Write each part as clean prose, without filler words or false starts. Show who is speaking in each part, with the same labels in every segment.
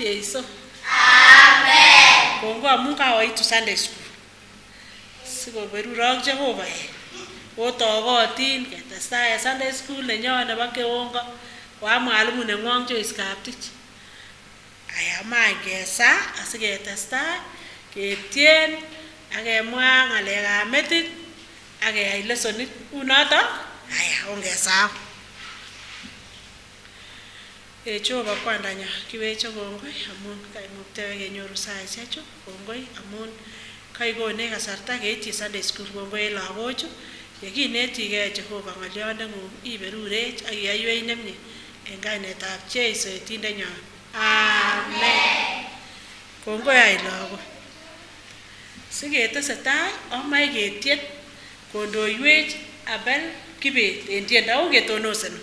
Speaker 1: Jeiso. Amen. Kongoi amun kaoitu Sunday school. Sikoberurok Jehova. Otogotin ketestai en Sunday school nenyon nebo Keongo. Koa mwalimu neng'wong Joyce Kaptich. Aya many kesaa asiketestai ketien ak kemwa ng'alekab metit ak keyai lesonit. Unoto? Aya, ongesaa. Ee Jehova kwandanyo, kiweche kongoi amun kaimuktewech kenyoru saishechu, kongoi amun kaikonech kasarta keityi Sunday school, kongoi en lagochu, yekinetigei Jehova ng'olyondeng'ung iberurech ak iyoiwech nemie en kainetab Jeiso etindenyon. Amen. Kongoi any lagok. Siketesetai amoche ketien kondoiwech Abel Kibet en tiendo ongetonosen.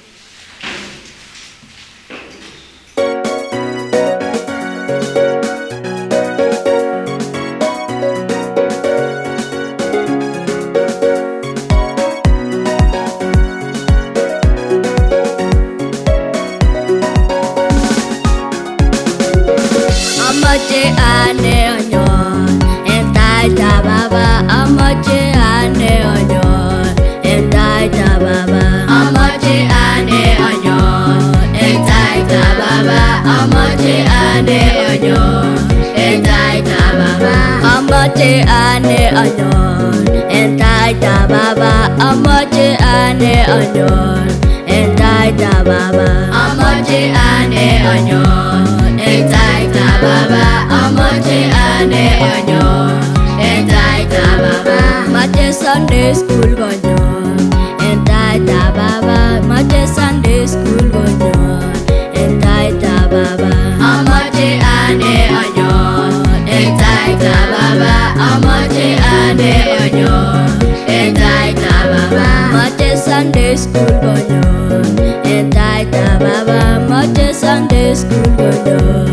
Speaker 2: Amache ane anyon en taitab Baba, amache ane anyon en taitab Baba. Amache ane anyon en taitab Baba, amache ane anyon en taitab Baba. Amache ane anyon en taitab Baba, amache ane anyon en taitab Baba. Amache ane anyon en taitab Baba, amache ane anyon en taitab Baba. Mache Sunday school konyon en taitab Baba, mache Sunday school konyon en taitab Baba. Amache ane anyon en taitab Baba, amache ane anyon en taitab Baba. Mache Sunday school konyon en taitab Baba, mache Sunday school konyon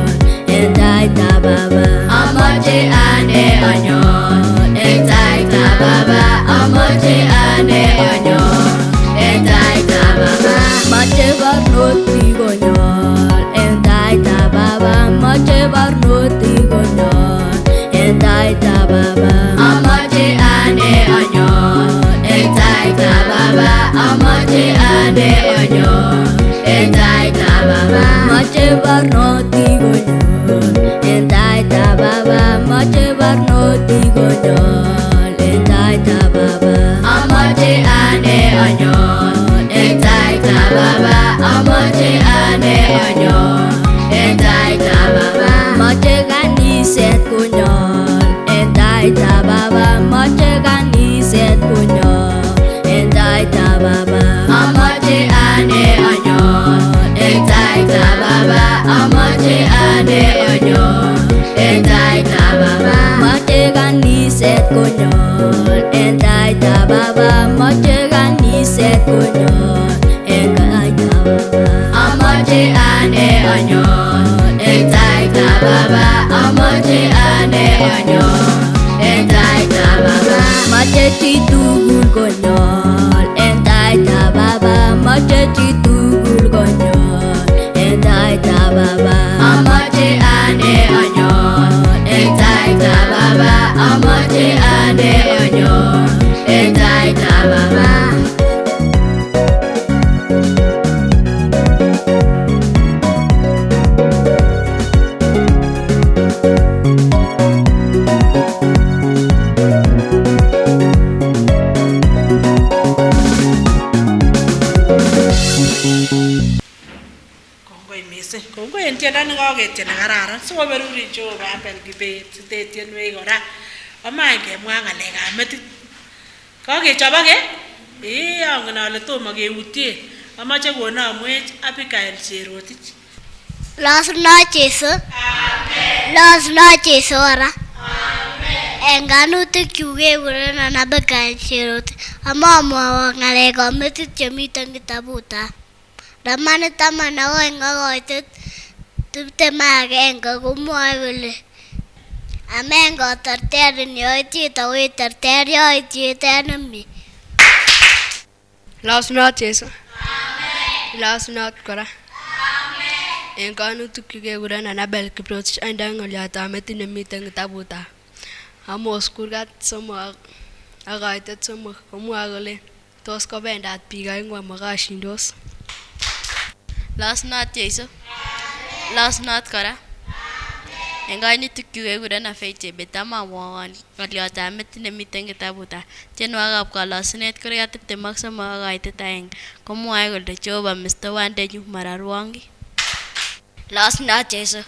Speaker 2: en taitab Baba. Amache ane anyon en taitab Baba, amache ane anyon en taitab Baba. Mache barnotik konyon en taitab Baba, mache barnotik konyon en taitab Baba. Amache ane anyon en taitab Baba, amache ane anyon en taitab Baba. Mache barnotik konyon en taitab Baba, mache barnotik konyon en taitab Baba. Amache ane anyon en taitab Baba, amache ane anyon en taitab Baba. Mache kaniset konyon en taitab Baba, mache kaniset konyon en taitab Baba. Amache ane anyon en taitab Baba, amache ane anyon en taitab Baba. Mache kaniset konyon en taitab Baba, mache kaniset konyon en taitab Baba. Amache ane anyon en taitab Baba, amache ane anyon en taitab Baba. Mache chitugul konyon en taitab Baba, mache chitugul konyon en taitab Baba. Amache ane anyon en taitab Baba, amache ane anyon en taitab Baba.
Speaker 1: Kongoi missing. Kongoi en tiendo nekaketien nekararan sikoberurin Jehova Abel Kibet sitetienwech kora. Amany kemwa ng'alekab metit. Kakechoboke? Ee angen ale tomo keutyen. Amache konomwech Abigail Cherotich.
Speaker 3: Losnot Jesu. Losnot Jesu kora. En kanutikchuk kekurenon Abigail Cherotich. Amamwowok ng'alekab metit chemiten kitabutab Romanik 12 ak koitet 21 komwoe kole amen koterterin yoityet ako iterter yoityet en nemie.
Speaker 4: Losnot Jesu. Losnot kora. En kainutik kekurenan Abel Kiprotich andoi ng'olyotab metit nemiten kitabutab Amos kurgat 3 ak kaitet 3 komwoe kole tos kobendat biik aeng'u amokoshindos.
Speaker 5: Losnot Jesu. Losnot kora. En kainutik kekurenan Faith Chebet amamwowon ng'olyotab metit nemiten kitabutab tienwogikab kalasunet kurgat 23 ak kaitet 1 komwoe kole Jehova mestowondenyu marorwon kiy.
Speaker 2: Losnot Jesu.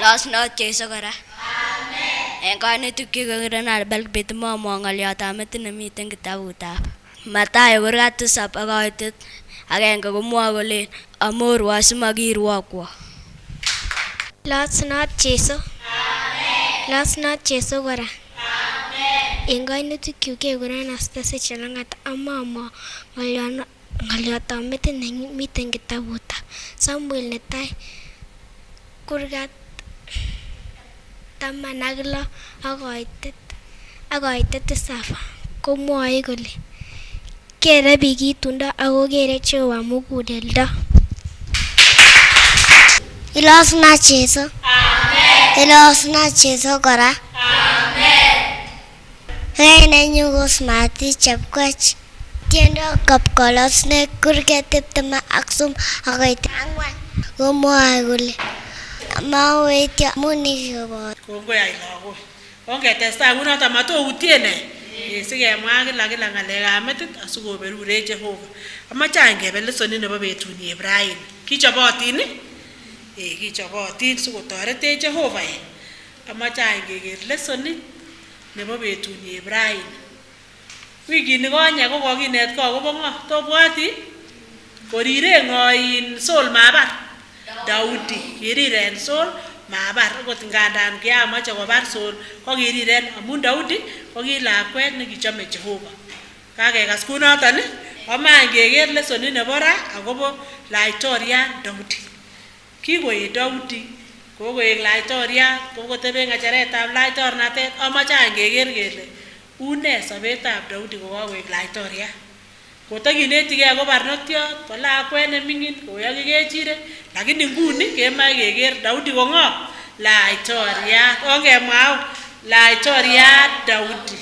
Speaker 2: Losnot Jesu kora. En kainutik kekurenan Abel Kibet amamwowon ng'olyotab metit nemiten kitabutab Mathayo kurgat 7 ak kaitet 1 komwoe kole amorwo simakirwokwo.
Speaker 3: Losnot Jesu. Losnot Jesu kora. En kainutik kekurenan Stacy Chelangat amamwa ng'olyotab metit nemiten kitabutab Samuel netai kurgat 16 ak kaitet 7 komwoe kole kere biik itundo ako kere Jehova muguleldo. Ilosnot Jesu. Ilosnot Jesu kora. Kainenyu ko Smati Chepkoech. Tienwogikab kalosnet kurget 23 ak 4 komwoe kole mawetyo amun ikobor.
Speaker 1: Kongoi ay lagok. Ongetestai kunoto matoutyen ne sikemwa kila kila ng'alekab metit asikoberurech Jehova. Amache any kebe lesonit nebo betuni eb raini. Kichobotin kichobotin sikotoretech Jehova. Amache any keker lesonit nebo betuni eb raini. Wikini konye ko kokinetkei akobo ng'o? Tobwoti? Korire ng'o in Saul mabar? Daudi. Kiriren Saul mabar. Okot ngandan kiamoche kobar Saul ko kiriren amun Daudi ko ki lakwet nekichome Jehova. Kakekas kunoton amae keker lesonit nebo ra akobo laitoriat Daudi. Kikoet Daudi, kokoek laitoriat, kokoteben ng'echeretab laitornatet. Amache any keker kele une sobetab Daudi kokakoek laitoriat. Kotokinetigei ko barnotiot, ko lakwet neming'in, koyoki kechirek, lakini nguni kemoe keker Daudi ko ng'o? Laitoriat. Ongemwau laitoriat Daudi.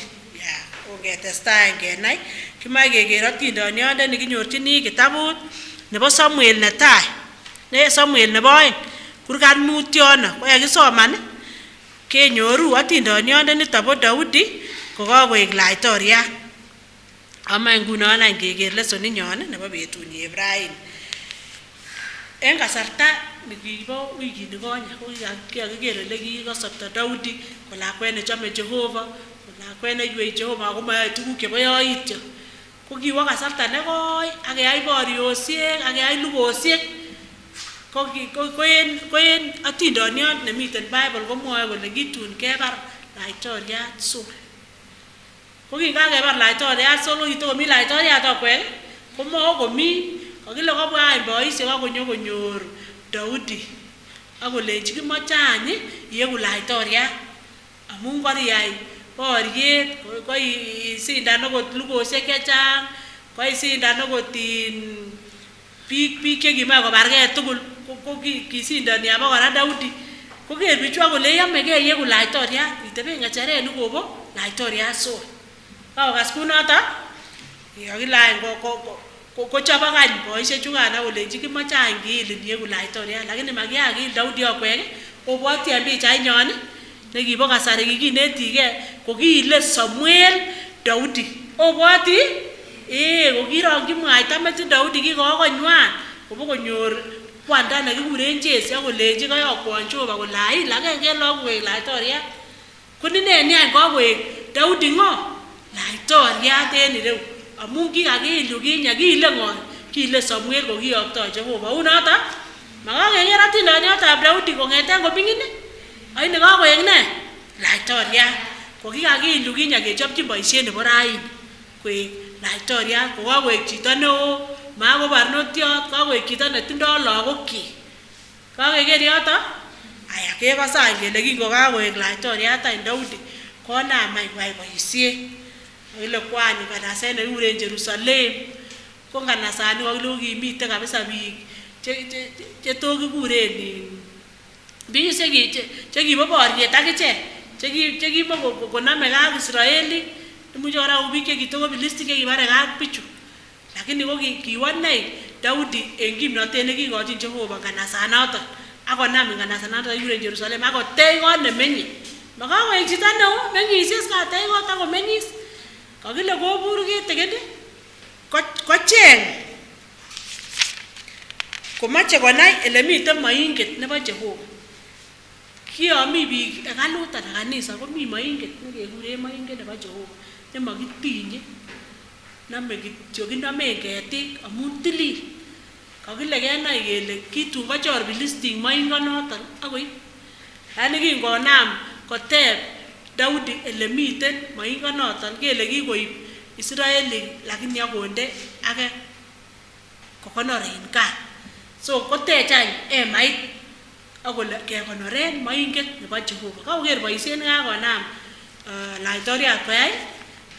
Speaker 1: Ongetestai kenai kimoe keker atindonionde nekinyorchini kitabut nebo Samuel netai. Ne Samuel nebo 2 kurgat 5 yono. Ko yekisoman kenyoru atindonionde nito bo Daudi kokakoek laitoriat. Amae ngunon any keker lesoninyon nebo betuni eb raini. En kasarta nekibo wikini konye ko kikakiker ole kikosopto Daudi ko lakwet nechome Jehova, ko lakwet neiywei Jehova ako mayoe tuguk chebo yoityo. Ko kiwo kasarta nekoi ak keyai boriosiek ak keyai lugosiek. Ko en atindoniot nemiten Bible komwoe kole kitun kebar laitoriat Saul. Ko kingakebar laitoriat Saul ko kitokomi laitoriat okwek komokomi kokile kobwa any boisiek ak konyokonyor Daudi ak kolenchi kimoche any ieku laitoriat amun koriyai boriet, koisindan okot lugosiek chechang, koisindan okot biik chekimoe kobargei tugul ko kisindoni abakora Daudi. Koker bichu ak kole yomegei ieku laitoriat iteben ng'echeret nekobo laitoriat Saul. Kakokas kunoto kakile any kochobok any boisiechukan ak kolenchi kimoche any kiilin ieku laitoriat, lakini makiakiil Daudi okwek. Obwoti en pichainyon nekibo kasari kikinetigei kokiile Samuel Daudi. Obwoti? Kokirongyi mwaita metit Daudi kikowo konywan kobokonyor kwanda nekikuren Jesse ak kolenchi koyokwon Jehova kole ail agenge en lagok koek laitoriat. Ko ineni any kokoek Daudi ng'o? Laitoriat en ireu. Amun kikakiil yukinye kiile ng'o? Kiile Samuel kokiyokto Jehova. Unoto makakeker atindoniotab Daudi kong'eten koming'in aini kakoek ne? Laitoriat. Kokikakiil yukinye kechopchin boisiet nebo raini koek laitoriat, kokakoek chito neo, mako barnotiot, kakoek chito netindoi lagokyik. Kakeker yoto? Aya kekose any kele kingokakoek laitoriat any Daudi konam any koyai boisiet. Kakile kwo any nganaset nekikuren Jerusalem. Ko nganasani kokile kokimiten kabisa biik Che to kikuren biik chekibo boriet akichek chekimo konamegei ak Israeli imuche kora ko biik chekitoko Filistin chekibaregei ak bichu lakini ko kiwo nei Daudi en kimnotet nekikochin Jehova nganasanoton akonam nganasanoton kikuren Jerusalem akotech kot nemenye makakoek chito neo mengisie katech kot akomeng'is kakile kobur kitikin kocheng komache konai elemiten moinget nebo Jehova kiyomi biik hekalut anan kanisa komi moinget nekekuren moinget nebo Jehova nemakitinye nome kityo kinomen ketik amun tilil kakile kenai kele kitun kochor Filistin moingonoton akoib yani kingonam koteb Daudi elemiten moingonoton kele kikoib Israeli lakini akonde age kokonor en gaa so kotech any emait akole kekonoren moinget nebo Jehova kakoker boisiet nekakonam laitoriat koyai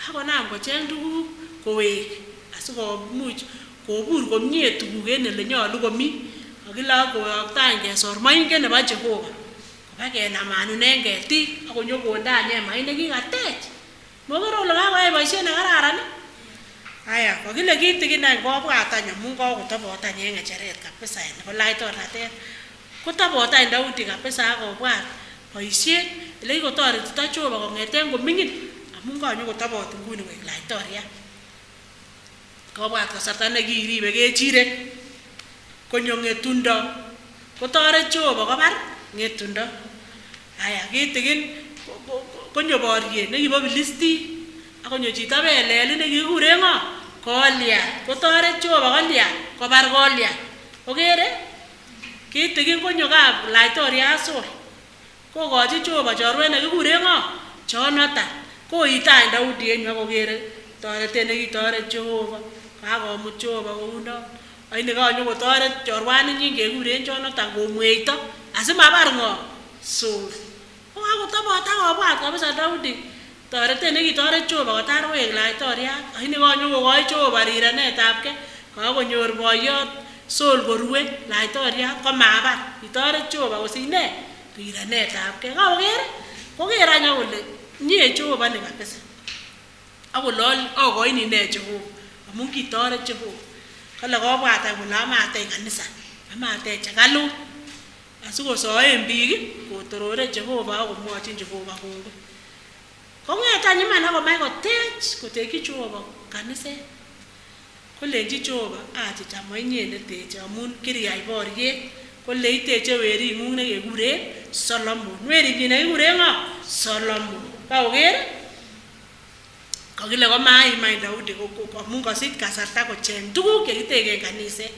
Speaker 1: akonam kocheng tuguk kowek asikomuch kobur komie tuguk en elenyolu komi kakile koyokto any kesor moinget nebo Jehova koba kenamanunen ketik akonyokonde any emait nekikatech mokere kole kakoyai boisiet nekararan aya kakile kitikin any kobwat any amun kakotobot any en ng'echeret kabisa nebo laitornatet kotobot any Daudi kabisa akobwat boisiet elekikotoretito Jehova kong'eten koming'in amun kanyokotobot nguni koek laitoriat kobwat kasarta nekiribe kechirek konyo ng'etundo kotoret Jehova kobar ng'etundo aya kitikin konyo boriet nekibo Filistin akonyo chito belel nekikikuren ng'o Goliath kotoret Jehova Goliath kobar Goliath okere kitikin konyo kap laitoriat Saul kokochi Jehova chorwet nekikuren ng'o Jonathan koite any Daudi en yu akokere toretet nekitoret Jehova kakomut Jehova kounon aini kanyokotoret chorwaninyin kekuren Jonathan komweito asimabar ng'o Saul kokakotobot akobwat kabisa Daudi toretet nekitoret Jehova kotar koek laitoriat aini kanyokokoi Jehova rirenetab kakonyor boyot Saul korue laitoriat komabar kitoret Jehova kosich ne rirenetab kakoker koker any akole mie Jehova ni kabisa akole akoini ne Jehova amun kitoret Jehova kale kobwat any kole amatech kanisa amatech hekalut asikosoen biik kotorore Jehova akomwochin Jehova kongoi kong'et any iman akomach kotech kotekyi Jehova kaniset kolenji Jehova achicha moinye neteche amun kiriyai boriet kole iteche wering'ung nekekuren Solomon werinyin nekikuren ng'o Solomon kakoker kakile komaim any Daudi amun kosich kasarta kocheng tuguk chekiteken kaniset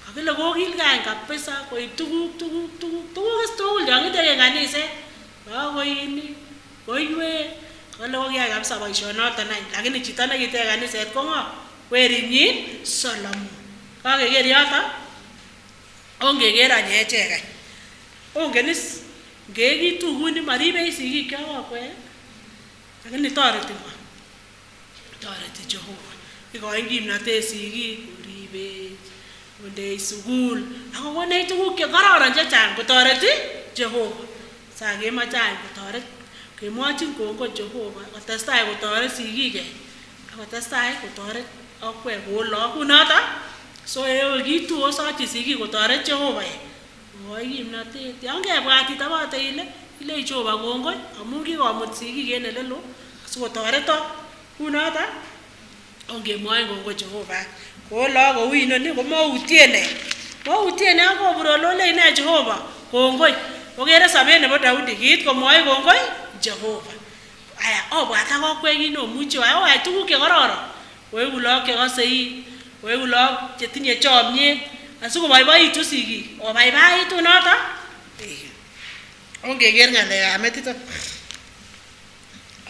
Speaker 1: kakile kokilgei any kabisa koib tuguk is tugul chon kiteken kaniset bakoinik koiwek kakile kokiyai kabisa boisionoton any lakini chito nekitech kaniset ko ng'o werinyin Solomon kakeker yoto ongeker any echek any ongen is ngeekitu kuni maribech sigikyok okwek lakini toreti ng'o toreti Jehova ikoin kimnotet sigik koribech kondei sukul akokonech tuguk chekororon chechang kotoreti Jehova sa kemoche any kotoret kemwochin kongoi Jehova kotestai kotoret sigik akotestai kotoret okwek kou lagok unoto so ewekitu osochi sigik kotoret Jehova kokoi kimnotet yon kebwat itobote ile ilei Jehova kongoi amun kikomut sigik en elelo asikotoretok unoto ongemwoen kongoi Jehova ko lagok kou inoni komoutien ne moutien yon kobur ololei ne Jehova kongoi okere sobet nebo Daudi kiit komwoi kongoi Jehova aya obwat ak okwek kit neomuchi oyai tuguk chekororon oeku lagok chekose it oeku lagok chetinye chomyet asikoboiboitu sigik obaibaitu noto ongeker ng'alekab metit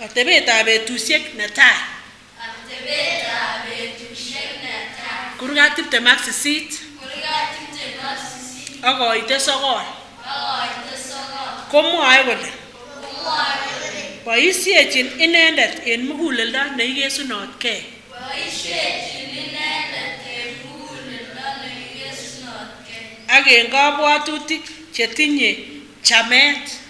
Speaker 1: atebetab betusiek netai kurgat 28 ak koite 9 komwoe kole boisiechin inendet en muguleldo neikesunotkei Ak en kabwatutik chetinye chamet.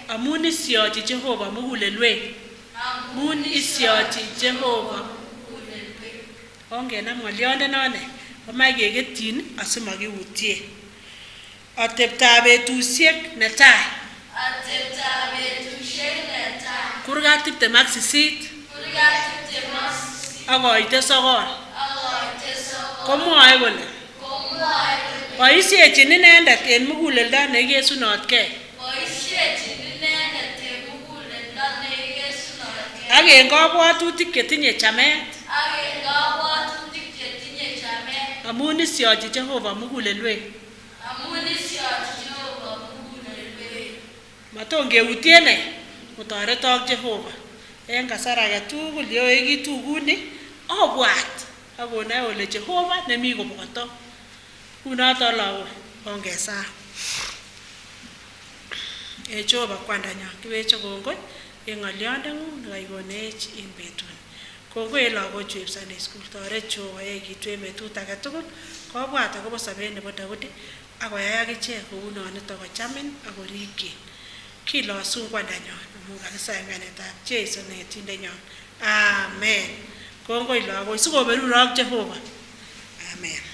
Speaker 1: Amun isyochi Jehova mugulelwek. Amun isyochi Jehova. Ongenam ng'olyondenone komach keketyin asimakiutyen. Ateptab betusiek netai. Kurgat 28 ak koite 9 komwoe kole boisiechin inendet en muguleldo neikesunotkei ak en kabwatutik chetinye chamet amun isyochi Jehova mugulelwek. Maton keutyen nee kotoretok Jehova en kasar age tugul yeoekitu kuni obwat ak onoe ole Jehova nemi koboto. Unoton lagok ongesaa. Ee Jehova kwandanyon kiweche kongoi en ng'olyondeng'ung nekaikonech en betuni. Kongoi en lagochu eb Sunday school toret Jehova yaekitu en betut age tugul kobwat akobo sobet nebo Daudi ak koyai akichek kounonitok kochamin ak korikyin. Kilosun kwandanyon amun kakisa en kainetab Jesu netindenyon. Amen. Kongoi lagok sikoberurok Jehova. Amen.